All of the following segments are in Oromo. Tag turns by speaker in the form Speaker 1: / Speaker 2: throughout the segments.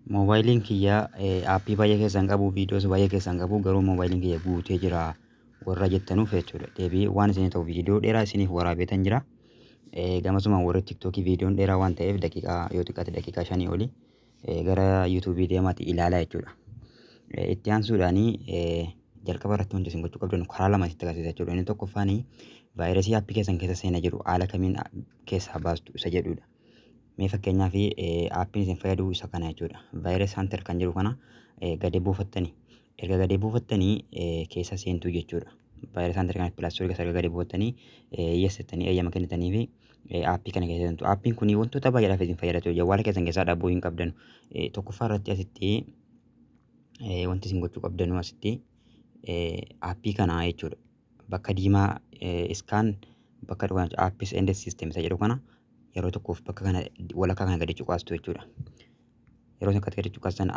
Speaker 1: Moobaayiliin kiyya aappii baay'ee keessaa hin qabu, viidiyoos baay'ee keessaa hin qabu, garuu moobaayiliin kiyya guutee jira warra jettanuuf jechuudha. Deebii waan isinii ta'u viidiyoo dheeraa isiniif waraabeetan jira. Gamasumaan warri TikTokii viidiyoon dheeraa waan ta'eef daqiiqaa yoo xiqqaate daqiiqaa 5 oli gara YouTubeii deemaati ilaalaa jechuudha. Itti aansuudhaan jalqaba irratti wanti isin gochuu qabdan karaa lama isitti agarsiisa jechuudha. Inni tokkoffaan vaayirasii aappii keessan keessa seenaa jiru haala kamiin keessaa baastu isa jedhudha. Mee fakkeenyaaf aappiin isin fayyadu isa kana jechuudha. Virus Hunter kan jedhu kana gadi buufattanii, erga gadi buufattanii keessa seentuu jechuudha. Virus Hunter kana Play Store keessa erga gadi buufattanii, yes jettanii eeyyama kennitanii fi aappii kana keessa seentu. Aappiin kun wantoota baay'eedhaaf isin fayyada jechuudha. Jawwaala keessan keessaa dhabuu hin qabdanu. Tokkoffaa irratti asitti wanti isin gochuu qabdanu asitti aappii kana jechuudha. Bakka diimaa scan bakka dhugan apps and system isa jedhu kana yeroo tokkoof bakka kana walakkaa kana gadi cuqaastu jechuudha. Yeroo isin akkatti gadi cuqaastan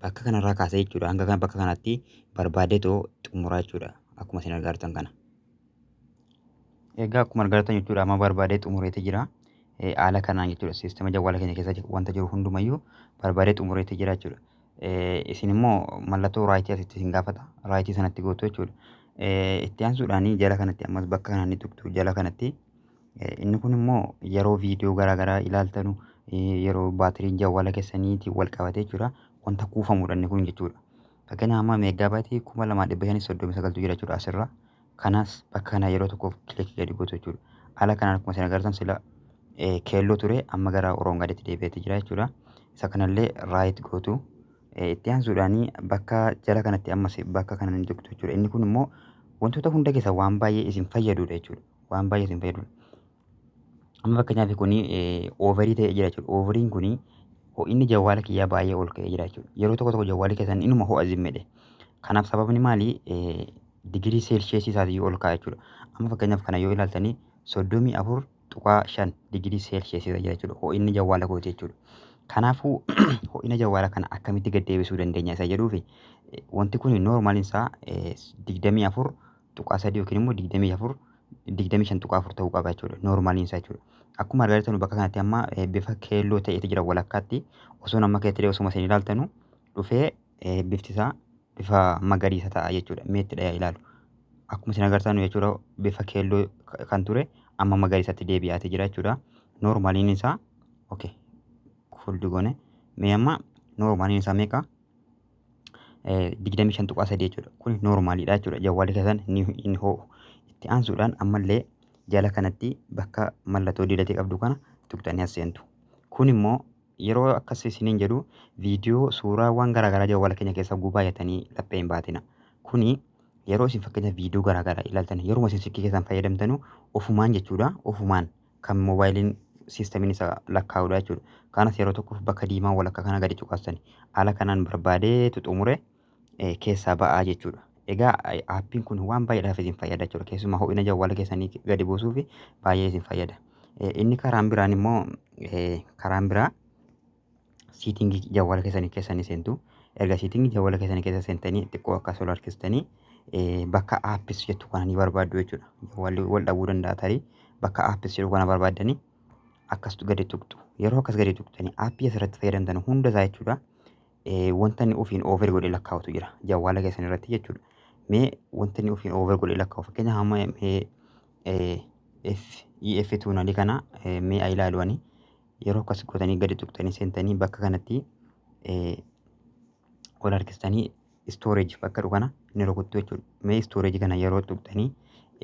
Speaker 1: bakka kanarraa kaasee jechuudha hanga kana bakka kanatti barbaadeetoo xumuraa jechuudha, akkuma isin argaa jirtan kana. Egaa akkuma argaa jirtan jechuudha, amma barbaadee xumureeti jira. Haala kanaan jechuudha, siistema jawwaala keenya keessa wanta jiru hundumayyuu barbaadee xumureeti jira jechuudha. Isin immoo mallattoo rightii asitti isin gaafata. Rightii sanatti gootu jechuudha. Itti aansuudhaan jala kanatti ammas bakka kanaan ni tuqxu jala kanatti. Inni kun immoo yeroo viidiyoo garaagaraa ilaaltanu, yeroo baatiriin jawwaala keessaniitiin wal qabatee jechuudha, wanta kuufamudha inni kun jechuudha. Fakkeenyaaf amma meeggaabaaytii 2539tu jira jechuudha asirra. Kanas bakka kana yeroo tokkoof clickii gadi gootu jechuudha. Haala kanaan akkuma isin agartan sila keelloo ture, amma gara oroongadeetti deebi'eeti jira jechuudha. Isa kanallee right gootu. Itti aansuudhaan bakka jala kanatti ammas bakka kana ni tuqxu jechuudha. Inni kun immoo wantoota hunda keessa waan baay'ee isin fayyadudha jechuudha. Waan baay'ee isin fayyadudha. Amma fakkeenyaaf kun overii ta'ee jira jechuudha. Overiin kun ho'inni jawwaala kiyyaa baay'ee ol ka'ee jira jechuudha. Yeroo tokko tokko jawwaalli keessan inuma ho'a zimmedhe. Kanaaf sababni maali? Digirii seelsheesii isaatii ol ka'a jechuudha. Amma fakkeenyaaf kana yoo ilaaltanii 34.5 digirii seelsheesii irra jira jechuudha. Ho'inni jawwaala kooti jechuudha. Kanaafuu ho'ina jawwaala kana akkamitti gad deebisuu dandeenya isa jedhuufi, wanti kun noormaaliin isaa 24.3 yookiin immoo 24, 25.4 ta'uu qaba jechuudha. Noormaaliin isaa jechuudha. Akkuma argaa jirtan bakka kanatti amma bifa keelloo ta'etu jira walakkaatti. Osoo amma keessatti osuma isin ilaaltanu dhufee bifti isaa bifa magariisa ta'a jechuudha. Mee itti dhayaa ilaalu. Akkuma isin agartan jechuudha, bifa keelloo kan ture amma magariisatti deebi'aatee jira jechuudha. Noormaaliin isaa, okay, cooled goone. Mee amma noormaaliin isaa meeqa? 25.3 jechuudha. Kun noormaaliidha jechuudha. Jawwaalli keessan ni hin ho'u. Itti aansuudhaan ammallee jala kanatti bakka mallattoo diilatee qabdu kana tuqxanii as seentu. Kun immoo yeroo akkas isiniin jedhu viidiyoo, suuraawwan garaagaraa jawwaala keenya keessa gubaa baay'atanii laphee hin baatina. Kuni yeroo isin fakkeenya viidiyoo garaagaraa ilaaltan, yeroo isin silkii keessan fayyadamtanu ofumaan jechuudha, ofumaan kan moobaayiliin siistamiin isa lakkaa'udha jechuudha. Kanas yeroo tokkoof bakka diimaa walakkaa kana gadi cuqaastani. Haala kanaan barbaadeetu xumure keessaa ba'aa jechuudha. Egaa aappiin kun waan baay'eedhaaf isin fayyada jechuudha. Keessumaa ho'ina jawwaala keessanii gadi buusuuf baay'ee isin fayyada. Inni karaan biraan immoo, karaan biraa settingii jawwaala keessanii keessa ni seentu. Erga settingii jawwaala keessanii keessa seentanii xiqqoo akkas ol harkistanii bakka apps jettu kana ni barbaaddu jechuudha. Jawwaalli wal dhabuu danda'a tarii, bakka apps jedhu kana barbaaddanii akkas gadi tuqxu. Yeroo akkas gadi tuqxanii aappii asirratti fayyadamtan hunda isaa jechuudha, wanta inni ofiin over godhee lakkaa'utu jira jawwaala keessan irratti jechuudha. Mee wanta inni ofiin over godhee lakkaa'u, fakkeenyaaf amma mee F EF tuunalii kana mee haa ilaalu ani. Yeroo akkas gootanii gadi tuqxanii seentanii bakka kanatti ol harkistanii storage bakka dhufu kana ni rukuttu jechuudha. Mee storage kana yeroo tuqxanii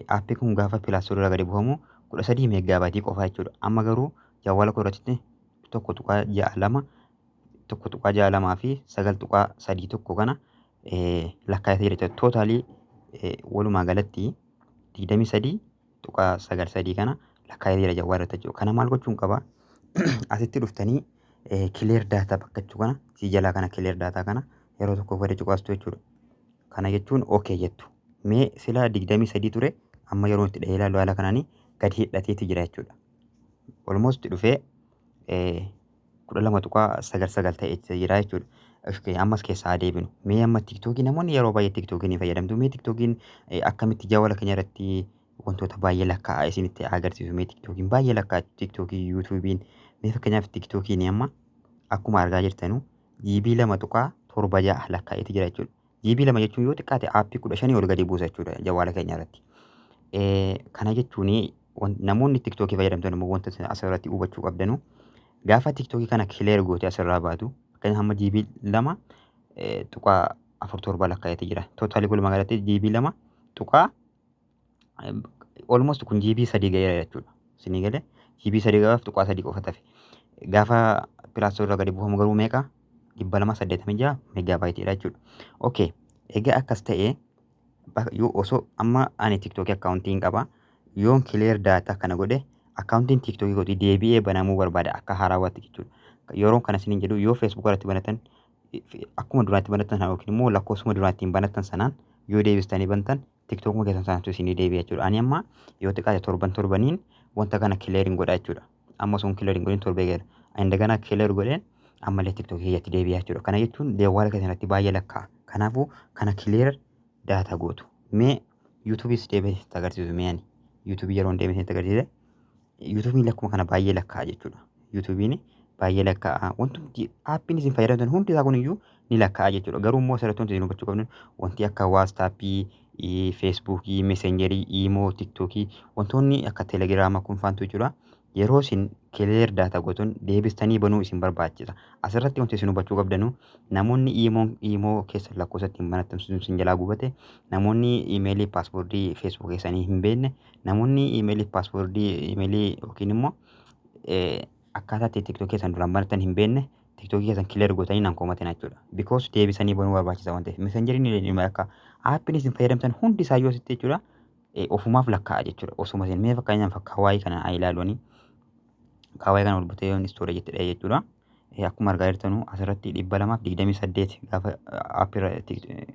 Speaker 1: aappii kun gaafa Play Store irraa gadi buufamu 13 meeggaabaatii qofa jechuudha. Amma garuu jawwaala koo irratti 1.62, 1.62 fi 9.31 kana lakkaa'ee jira jechuudha. Totalii walumaa galatti 23.93 kana lakkaa'ee jira jawwaala irratti jechuudha. Kana maal gochuun qaba? Asitti dhuftanii clear data bakka jechuu kana, si jalaa kana, clear data kana yeroo tokko gadi cuqaastu jechuudha. Kana jechuun okay jettu. Mee sila 23 ture, amma yeroo itti dhahee ilaalu haala kanaanii gadi hidhateeti jira jechuudha. Almost dhufee 12.99 ta'ee jira jechuudha. Okay, ammas keessaa adeeminu. Mee amma TikTokii, namoonni yeroo baay'ee TikTokii ni fayyadamtu. Mee TikTokiin akkamitti jawwala keenya irratti wantoota baay'ee lakkaa'aa isinitti agarsiisu. Mee TikTokiin baay'ee lakkaa'a, TikTokii, YouTubeiin. Mee fakkeenyaaf TikTokiin amma akkuma argaa jirtanu GB 2.76 lakkaa'eeti jira jechuudha. GB 2 jechuun yoo xiqqaate aappii 15 ol gadi buusa jechuudha jawwaala keenya irratti. Kana jechuun namoonni TikTokii fayyadamtan immoo wanta asirratti hubachuu qabdanu, gaafa TikTokii kana clear gootee asirraa baatu, fakkeenya hamma GB 2.47 lakkaa'eeti jira. Totalii walumaa galatti GB 2 tuqaa almost kun GB 3 ga'eera jechuudha. Isinii galee? GB 3 gaaf 0.3 qofa tafe. Gaafa Play Store irraa gadi buufamu garuu meeqa? 286 megabyteiidha jechuudha. Okay. Egaa akkas ta'ee, yoo osoo amma ani TikTokii accountii hin qaba. Yoon clear data kana godhe, accountiin TikTokii kootii deebi'ee banamuu barbaada akka haarawaatti jechuudha. Yeroon kana isiniin jedhu, yoo Facebook irratti banatan akkuma duraatti banatan yookiin immoo lakkoofsuma duraatti hin banatan sanaan yoo deebistanii bantan, TikTokuma keessan sanatu isinii deebi'a jechuudha. Ani amma yoo xiqqaate torban torbaniin wanta kana cleariin godha jechuudha. Amma osoo cleariin godhin torbee gala. Indagana clear godheen ammallee TikTokii kiyyatti deebi'a jechuudha. Kana jechuun jawwaala keessan irratti baay'ee lakkaa'a. Kanaafuu kana clear data gootu. Mee YouTubeis deebi'ee sitti agarsiisu. Mee ani YouTubeii yeroo deemee sitti agarsiise, YouTubeiin lakkuma kana baay'ee lakkaa'a jechuudha. YouTubeiin baay'ee lakkaa'a. Wanti aappiin isin fayyadamtan hundi isaa kuniyyuu ni lakkaa'a jechuudha. Garuu immoo asirratti wanti isin hubachuu qabdan, wanti akka WhatsAppii, Facebookii, Messengerii, Imo, TikTokii, wantoonni akka Telegramaa kun faantu jechuudha. Yeroo isin clear data gootan deebistanii banuu isin barbaachisa. Asirratti wanti isin hubachuu qabdanu, namoonni Imo keessa lakkoofsa ittiin banattan sun isin jalaa gubate, namoonni emailii passwordii Facebook keessanii hin beekne, namoonni emailii passwordii emailii yookiin immoo akkaataa itti TikTokii keessan duraan banattan hin beekne, TikTokii keessan clear gootanii nan komatin jechuudha. Because deebisanii banuu barbaachisa waan ta'eef. Messengeriin illee akka aappiin isin fayyadamtan hundi isaa yoo asitti jechuudha, ofumaaf lakkaa'a jechuudha. Osuma isin mee fakkeenyaaf Kwai kana haa ilaaluuni. Kwai kana ol butee yoon storage itti dha'e jechuudha. Akkuma argaa jirtanu asirratti 228 gaafa aappii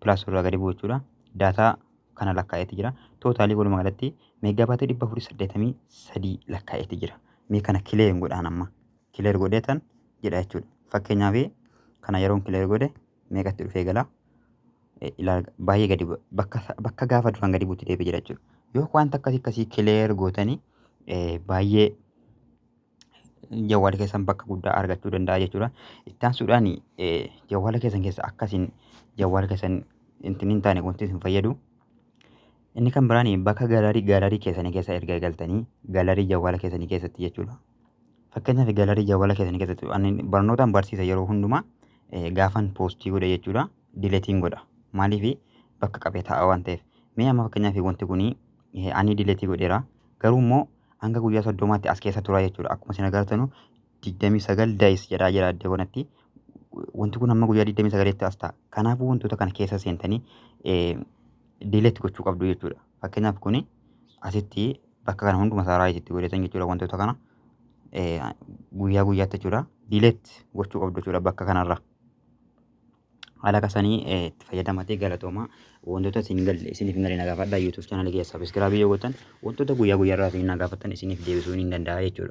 Speaker 1: Play Store irraa gadi bu'u jechuudha. Data kana lakkaa'eeti jira. Totalii walumaa galatti megabyteii 483 lakkaa'eeti jira. Mee kana clear godhaan amma. Clear godheetan jedha jechuudha. Fakkeenyaaf kana yeroon clear godhe meeqatti dhufee gala? Baay'ee gadi bakka gaafa duraan gadi buutti deebi'ee jira jechuudha. Yoo wanta akkasii akkasii clear gootanii, baay'ee jawwaala keessan bakka guddaa argachuu danda'a jechuudha. Itti aansuudhaan jawwaala keessan keessa akkasiin jawwaala keessan hin taane wanti isin fayyadu. Inni kan biraan bakka gallery keessanii keessa erga galtanii, gallery jawwaala keessanii keessatti jechuudha. Fakkeenyaaf gallery jawwaala keessanii keessatti ani barnootaan barsiisa, yeroo hundumaa gaafan postii godhe jechuudha, deleteiin godha. Maaliif? Bakka qabee taa'a waan ta'eef. Mee amma fakkeenyaaf wanti kuni ani deleteii godheera. Garuu immoo hanga guyyaa 30tti as keessa tura jechuudha. Akkuma isin agartanu 29 days jedhaa jira iddoo kanatti. Wanti kun hamma guyyaa 29tti as ta'a. Kanaafuu wantoota kana keessa seentanii delete gochuu qabdu jechuudha. Fakkeenyaaf kuni asitti bakka kana hunduma isaa rightitti godhatan jechuudha, wantoota kana guyyaa guyyaatti jechuudha. Delete gochuu qabdu jechuudha bakka kanarra. Haala akkasanii itti fayyadamatee galatooma. Wantoota isin galle isiniif hin galle na gaafadhaa. YouTube channelii keessa subscribeii yoo gootan, wantoota guyyaa guyyaarraa isin na gaafatan isiniif deebisuu ni danda'a jechuudha.